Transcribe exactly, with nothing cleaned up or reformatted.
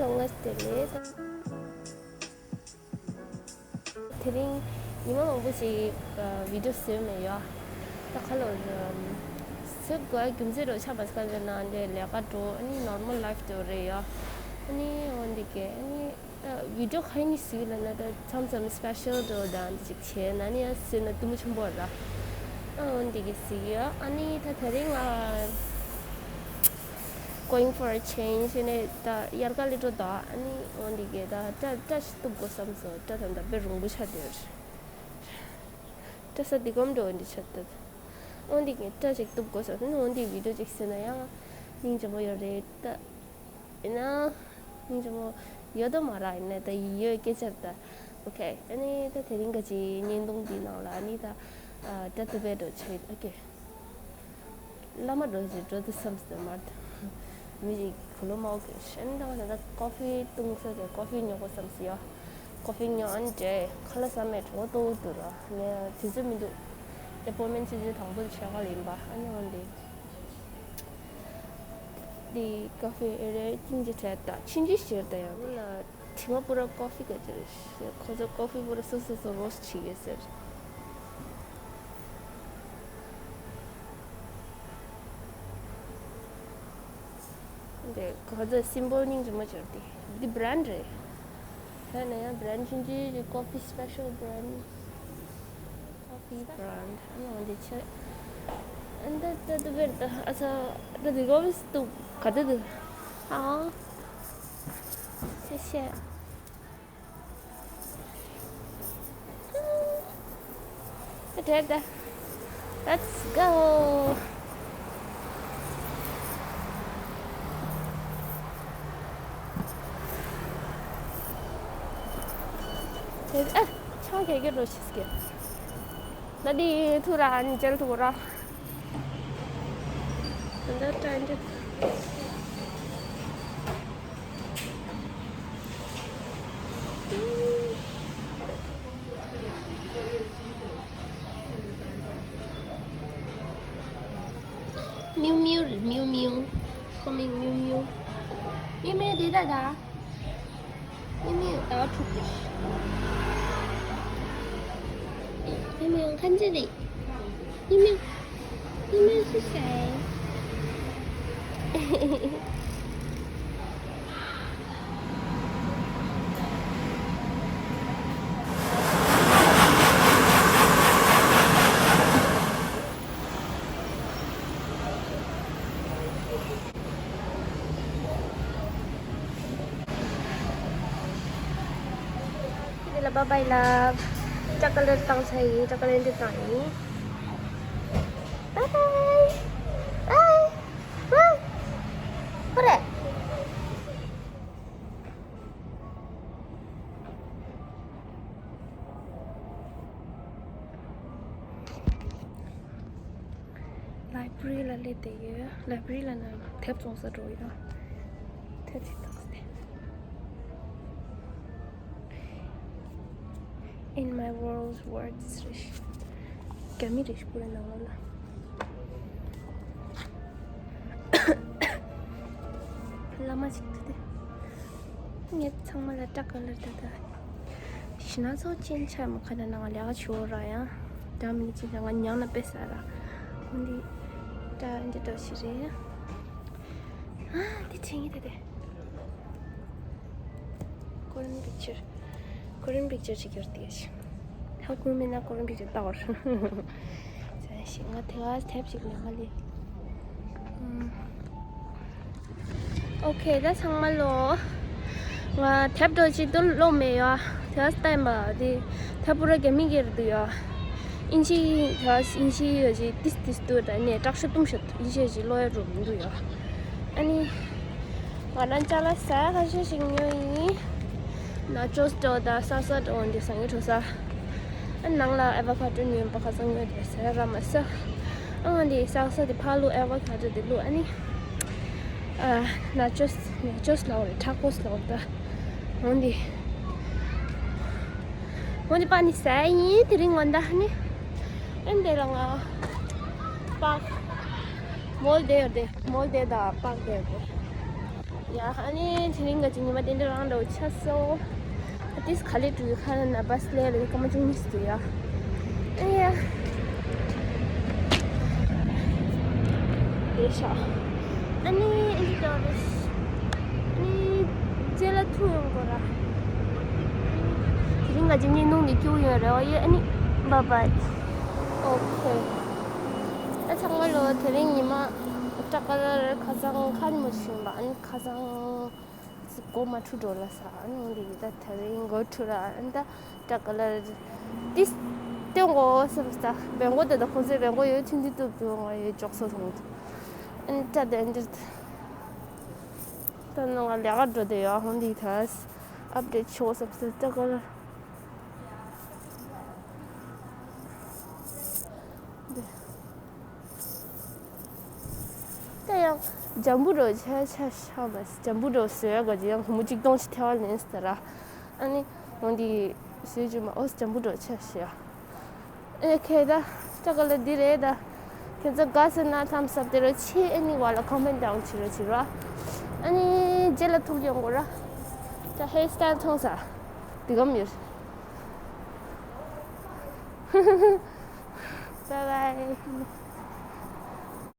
ལོ་ལྔ་དེ་ལས། དེ་རིང་ཉི་མ་མང་པོ་ཞིག་ཨ་བི་ཌིའོ་བཟོས་མེད་ཡ། ད་ཁ་ལོ་བཟོས་དགོས་རྒྱུ་མཚན་རོ་ཆ་མ་སྐལ་བའི་ནང་འདྲེ་ལས་ཀ་འགྲོ། ཨ་ནི་ནོར་མལ་ལའིཕ་དེ་རེད་ཡ། ཨ་ནི་འོན་ཏེ་གེ་ཨ་ནི་ད་བི་ཌིའོ་ག་ནས་བཟོས་ལབ་ན། ད་མཚམས་མཚམས་སི་པེ་ཤལ་འགྲོ་དང་འདི་ཅིག་བྱས་ན་ནི་ཡ་བཟོས་ན་སྟོན་མོ་ཆེན་པོ་ར། ཨ་འོན་ཏེ་གེ་བཟོས་ཡ། ཨ་ནི་ད་དེ་རིང་ང་going for a change ནས་ད་དབྱར་ཁ་ལ་འགྲོ་ད། ཨ་ནི་འོན་ཏེ་གེ་ད་སྐྲ་སྐྲ་ཞིག་གཏུབ་དགོས་བསམ་སོང་། སྐྲ་ད་ད་དཔེ་རིང་པོ་ཆགས་བསྡད་ཡོད་རེད། སྐྲ་ས་འདི་གོམ་འགྲོ་འདི་ཆགས་བསྡད། འོན་ཏེ་གེ་སྐྲ་ཞིག་གཏུབ་དགོས་བསམ་སོང་། འོན་ཏེ་བི་ཌིའོ་ཅིག་བཟོས་ན་ཡང་སྙིང་རྗེ་མོ་ཡོད་རེད་ད། ཡིན་ན་སྙིང་རྗེ་མོ་ཡོད་དོ་མ་ར། ཡིན་ན་ད་ཡོད་སྐད་ཆ་རེད་ད། ཨོ་ཁེ། ཨ་ནི་ད་དེ་རིང་ག་ཅིག་བརྙན་ཐུང་འདི་ནང་ལ་ཨ་ནི་ད་ཨ་སྐྲ་གཏུབ་པའི་འགྲོ་ཆེད། ཨོ་ཁེ། བླ་མ་འགྲོ་ཞིག་འགྲོ་དུ་བསམ་སྟེ་མར་དུ་མི་ཞིག་བུ་ལོ་མའོ་གི་ཤན་དང་ད་ད་ཀོ་ཕི་བཏུང་ས་དེ་ཀོ་ཕི་ཉོ་དགོས་བསམ་སི་ཡོ། ཀོ་ཕི་ཉོ་ཨན་འདྲེ་ཁ་ལ་ས་མེད་གྲོགས་ཏོ་འདུག་ར། ངས་དུས་ཚོད་མི་འདུག་ཨེ་པོ་མེན་ཆུ་ཚོད་དང་པོ་དུ་ཆ་ག་ལ་ཡིན་པ། ཨ་ནི་འོན་ཏེ་འདི་ཀོ་ཕི་ཨེ་རེ་ཅིན་ཅི་ཁྲེད་ད་ཕྱིན་ཅི་ཞེར་ད་ཡང་ལ། དྲི་མ་པུ་ར་ཀོ་ཕི་ག་ཅི་རེད། ཁོ་ཚོ་ཀོ་ཕི་པུ་ར་སོ་སོ་སོ་རོ་སི་བྱེད་ཡོད་ཟེར། འདི་ཁོ་ཚོ་སིམ་བོལ་སྙིང་རྗེ་མོ་ཅོར་ཏེ། འདི་བྷི་རན་ཌི་རེད། ད་ནས་ཡང་བྷི་རན་ཌི་ཆུང་ཆུང་ཅིག་ཀོ་ཕི་སི་པེ་ཤལ་བྷི་རན་ཌི། ཀོ་ཕི་བྷི་རན་ཌི་ཨ་ནི་འོ་འདི་ཆེ། ཨ་འདི་ད་དུ་བེར་ད་ཨ་ཚ་ད་འདི་ཀོ་ཕི་སི་ཏུ་ག་ད་དུ། ཨ། ཤེ་ཤེ། Let's go. ཨ། ཆང་གེ་གེ་རོ་ཤིས་ཀེ། ད་འདི་ཐུ་ར་ཨ་ནི་ཇལ་ཐུ་ར། འདི་ད་འདི། མིའུ་མིའུ་རེད། མིའུ་མིའུ། ཁོ་མིང་མིའུ་མིའུ། མིའུ་མིའུ་འདི་ད་ད། མིའུ་མིའུ་ཟླ་བ་དྲུག་རེད། མིའུ་མིའུ་ཁན་ཅི་རེད། མིའུ་མིའུ། མིའུ་མིའུ་སུ་ཟེར། ཁྱེད་ལ་bye bye love. ཅ་ཀ་ལེར་བཏང་ཚར་ཡིན། ཅ་ཀ་ལེར་འདི་བཏང་ཡིན། Bye bye. Bye. Bye. ཧོ་རེ། ལའི་བྷི་རི་ལ་སླེབས་བསྡད་ཡོད། ལའི་བྷི་རི་ལ་ནང་དེབ་བཙོང་ས་འགྲོ་ཡོད། དེབ་ཅིག་བཙོང་ས་དེ། In my world, words རེད། རྒྱ་མི་རེད་ཤི་པོ་རེད་ནང་ལོགས་ལ། བླ་མ་ཞིག་ཏུ་སྟེ། ངས་ཚང་མ་ལ་སྐྲག་ག་ལ་ད་ད། ཤི་ན་ཚོ་ཅན་ཆ་མ་ཁ་ད་ནང་ལས་ཀ་ཆོ་ར་ཡང་། ད་མི་ཅི་ད་ང་ཉང་ན་པེ་ས་ར། འོན་ཏེ། ད་འདི་ད་ཤི་རེད། ཨ་འདི་ཆེ་ངེས་ད་དེ། Korean picture. Korean picture ཅིག་ཡོད་དེ་ཞིག་ཧ་གོ་མེད་ན་Korean picture ལྟ་བར། ཟེར་ཞིག་ང་དེ་ག་དེབ་ཅིག་ལེན་ག་ལེ། ཨོ་ཁེ། ད་ཚང་མ་ལོ། ང་དེབ་འགྲོ་ཅིག་ཏུ་ཀློག་མེད་ཡ། དེ་ག་ལྟ་ཡིན་པ་དེ། དེབ་པུ་ར་རྒྱ་མི་གིར་འདུག་ཡ། ཨིན་ཇི་དེ་ག་ཨིན་ཇི་ཡོད་ཅིག་ཏིས་ཏིས་འདུག་ད་ནས་དྲག་ཤོས་གཏུམ་ཤོས་ཨིན་ཇི་ཡོད་ཅིག་ཀློག་ཡ་འགྲོ་མི་འདུག་ཡ། ཨ་ནི། ང་རང་ཅ་ལག་ཟ་ཡ་ཁ་ཤས་ཤིག་ཉོས་ཡིན། ནཱ་ཅོས་འདྲ་བོ་དང་ས་ལ་ས་འདྲ་བོ་འདི་ཟ་ངེས་འགྲོ་ས། ཨ་ནང་ལ་ཨ་ཝ་ཀ་ཌོ་ཉོས་པ་ཁ་སང་ཉོས་དེ་ཟ་ཡ་རག་མ་སོང་། ཨ་ང་འདི་ས་ལ་ས་འདི་ཕར་བླུགས། ཨ་ཝ་ཀ་ཌོ་འདི་བླུགས། ཨ་ནི། ཨ་ནཱ་ཅོས་ནཱ་ཅོས་ལབ་རེད། ཊ་ཀོས་ལབ་རེད་ད། འོ་འདི། འོ་འདི་པ་ནི་ཟ་ཡ་ཡིན། དེ་རིང་ང་འདའ་ནི། ཨ་འདི་ལ་ང་པག་མོལ་དེ་ཡོད་དེ། མོལ་དེ་དང་པག་དེ་ཡོད་དེ། ཡ། ཨ་ནི་དེ་རིང་ག་ཅིག་ཉི་མ་དེ་འདྲ་རང་འདྲ་བོ་ཆགས་སོང་། ཨ་ཏིས་ག་ལེ་འགྲོ་ཡི་ཁ་ན་བ་སི་ལེ་ལ་སྐར་མ་བཅུ་གཉིས་སུ་ཡ། ཨ་ཡ། དེ་ཤ། ཨ་ནི་ཨ་ནི་ཏོ་རེ། ཨ་ནི་རྗེས་ལ་ཐུག་ཡོང་དགོས་ར། དེ་རིང་ག་ཅིག་ཉིན་ནུང་ནས་སྐྱུག་ཡོད་རེད། ཨོ་ཡེ། ཨ་ནི་བཱའི་བཱའི། ཨོ་ཁེ། ཨ་ཚང་མ་ལོ། དེ་རིང་ཉི་མ་སྤྲང་ཀ་ལ་ཁ་སང་ཁ་ཉིན་མོ་ཞིག་ཡིན་པ། ཨ་ནི་ཁ་སང་སྒོ་མ་འཁྲུ་འགྲོ་ལ་ས། ཨ་ནི་འོན་ཏེ་ཡིན་ད་དེ་རིང་སྒོ་འཁྲུ་ར། ཨ་ནི་ད་སྤྲང་ཀ་ལ་ཏིས་སྟོན་གོ་སེམས་ས། བེང་གོ་དེ་ད་ཁོང་ཚོའི་བེང་གོ་ཡོད་ཐུན་ཏི་ཏུ་ཏུ་ང་ཡོད་ཅོག་སོ་སོང་། ཨ་ནི་ད་དེ་འདིར་ད་ནང་ལས་ཀ་འགྲོ་དེ་ཡོད། འོན་ཏེ་ད་ཨབ་ཌེཊ་ཆོག་སེམས་ས་སྤྲང་ཀ་ལ། ད་ཡང་འཇམ་པོ་འགྲོ་ཆ་ཆ་ཤ་མ་སི། འཇམ་པོ་འགྲོ་བཟོས་ག་ཅི་ཡང་སྒོར་མོ་གཅིག་སྟོང་ཅིག་ཐེ་བ་ལེན་སྟ་ར། ཨ་ནི་འོན་ཏེ་བཟོས་ཅུ་མ་ཨོ་འཇམ་པོ་འགྲོ་ཆ་ཤ། ཨེ་ཁེ་ད་སྤྲང་ཀ་ལ་འདི་རེད་ད། ཁྱེད་ཚོ་དགའ་ཟེར་ན་ཐམ་སབ་དེ་རོ་ཆེ། ཨ་ནི་བ་ལ་ཁོ་མེན་ཊི་ཌའོན་བྱེད་རོ་བྱེད་རོ། ཨ་ནི་རྗེས་ལ་ཐུག་ཡོང་དགོས་ར། ད་ཧེར་སི་ཊའིལ་མཐོང་ས། འདི་གམ་ཡོད། Bye bye.